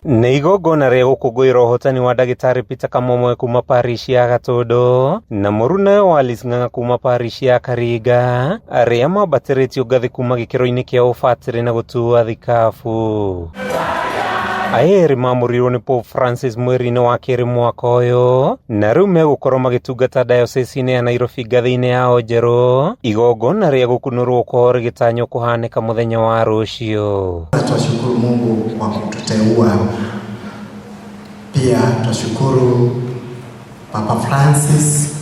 Nĩ igongona rĩa gũkũngũĩra ũhotani wa ndagĩtarĩ Peter Kamomwe kuma parish ya Gatũndũ na mũrunawe wa Alice Ng'ang'a kuma parish ya Karinga arĩa mambatĩrĩtio ngathĩ kuma gĩkĩro-inĩ kĩa ũbatĩrĩ na gũtuo athikabu. Aya erĩ maamũrirwo nĩ Pope Francis mweri-inĩ wa kerĩ mwaka ũyũ na rĩu megũkorwo magĩtungata diocese-inĩ ya Nairobi ngathĩ-inĩ yao njerũ. Igongona rĩa gũkunũrwo kwao rĩgĩtanywo kũhanĩka mũthenya wa rũciũ. Twashukuru Mungu kwa kututeua. Pia twashukuru Papa Francis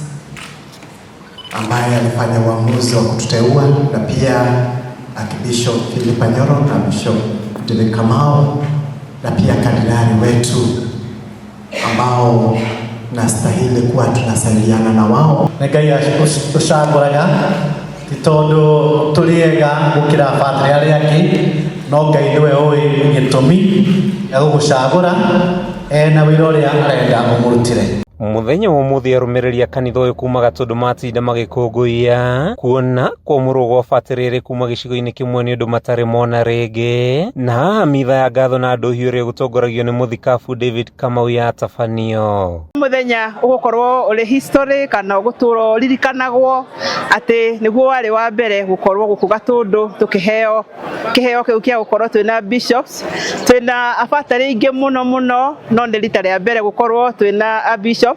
ambaye alifanya uamuzi wa kututeua na pia Archbishop Philip Anyolo na Bishop David Kamau na pia kardinali wetu ambao nastahili kuwa tunasaidiana na wao. Nĩ Ngai ũcagũraga ti tondũ tũrĩ ega gũkĩra batĩrĩ arĩa angĩ, no Ngai nĩwe ũĩ gĩtũmi gĩa gũgũcagũra ena wĩra ũrĩa arenda ũmũrutĩre. Mũthenya wa ũmũthĩ arũmĩrĩri a kanitha ũyũ kuma Gatũndũ matinda magĩkũngũiya kuona kwamũrwo gwa batĩrĩ erĩ kuma gĩcigo-inĩ kĩmwe nĩ ũndũ matarĩ mona rĩngĩ, na haha mitha ya ngatho na ndũhiũ ĩrĩa ĩgũtongoragio nĩ mũthikabu David Kamau yatabanio. Mũthenya ũgũkorwo ũrĩ history kana ũgũtũra ũririkanagwo atĩ nĩguo warĩ wa mbere gũkorwo gũkũ Gatũndũ tũkĩheo kĩheo kĩu kĩa gũkorwo twĩna bishops, twĩna abatari aingĩ mũno mũno, no nĩ rita rĩa mbere gũkorwo twĩna a bishops.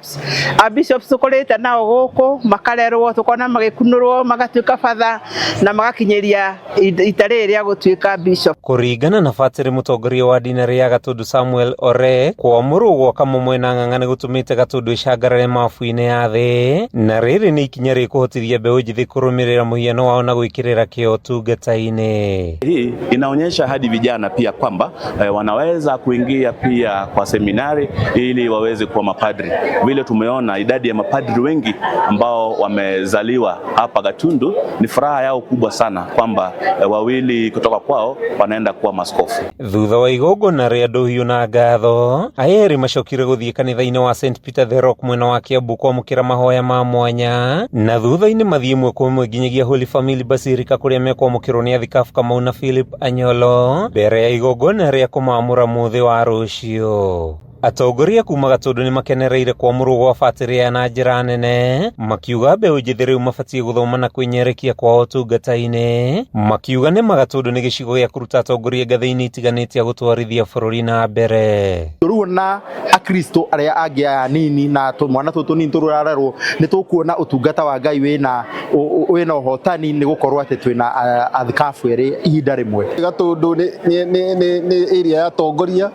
A bishops tũkũrĩte nao gũkũ makarerwo, tũkona magĩkunũrwo magatuĩka batha na magakinyĩria ita rĩrĩ rĩa gũtuĩka bishop. Kũringana na batĩrĩ mũtongoria wa dinarĩ ya Gatũndũ Samuel Ore, kwamũrwo gwa Kamomwe na Ng'ang'a nĩ gũtũmĩte Gatũndũ ĩcangarare mabu-inĩ ya thĩ, na rĩrĩ nĩ ikinya rĩkũhotithia mbeũ njĩthĩ kũrũmĩrĩra mũhiano wao na gwĩkĩrĩra kĩo ũtungata-inĩ. Hii inaonyesha hadi vijana pia kwamba wanaweza kuingia pia kwa seminari ili waweze kuwa mapadri. Vile tumeona idadi ya mapadri wengi ambao wamezaliwa hapa Gatundu, ni furaha yao kubwa sana kwamba wawili kutoka kwao wanaenda kuwa maskofu. Thutha wa igongona rĩa ndũhiũ na ngatho, aya erĩ macokire gũthiĩ kanitha-inĩ wa St Peter the Rock mwena wa Kiambu kwamũkĩra mahoya ma mwanya, na thutha-inĩ mathiĩ ĩmwe kwa ĩmwe nginyagia Holy Family Basilica kũrĩa mekwamũkĩrwo nĩ athikabu Kamau na Philip Anyolo mbere ya igongona rĩa kũmamũra mũthĩ wa rũciũ. Atongoria kuma Gatũndũ nĩ makenereire kwamũrwo gwa batĩrĩ aya na njĩra nene, makiuga mbeũ njĩthĩ rĩu mabatiĩ gũthoma na kwĩnyerekia kwao ũtungata-inĩ, makiuga nĩ Gatũndũ nĩ gĩcigo gĩa kũruta atongoria ngathĩ-inĩ itiganĩte a gũtwarithia bũrũri na mbere. Rĩu na akristo arĩa angĩ aya nini na tũmwana tũtũ tũnini tũrarerwo nĩ tũkuona ũtungata wa Ngai wĩna ũhotani nĩ gũkorwo atĩ twĩna athikabu erĩ ihinda rĩmwe. Gatũndũ nĩ area ya atongoria,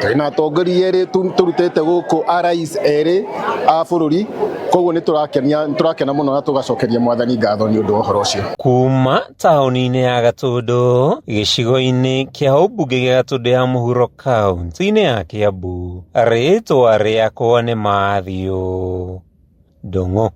twĩna atongoria erĩ tũrutĩte gũkũ, a rais erĩ a bũrũri, koguo nĩ tũrakena mũno na tũgacokeria mwathani ngatho nĩ ũndũ wa ũhoro ũcio. Kuma taũni-inĩ ya Gatũndũ gĩcigo-inĩ kĩa ũmbunge gĩa Gatũndũ ya mũhuro kaunti-inĩ ya Kiambu, rĩtwa rĩakwa nĩ Matthew Ndung'u.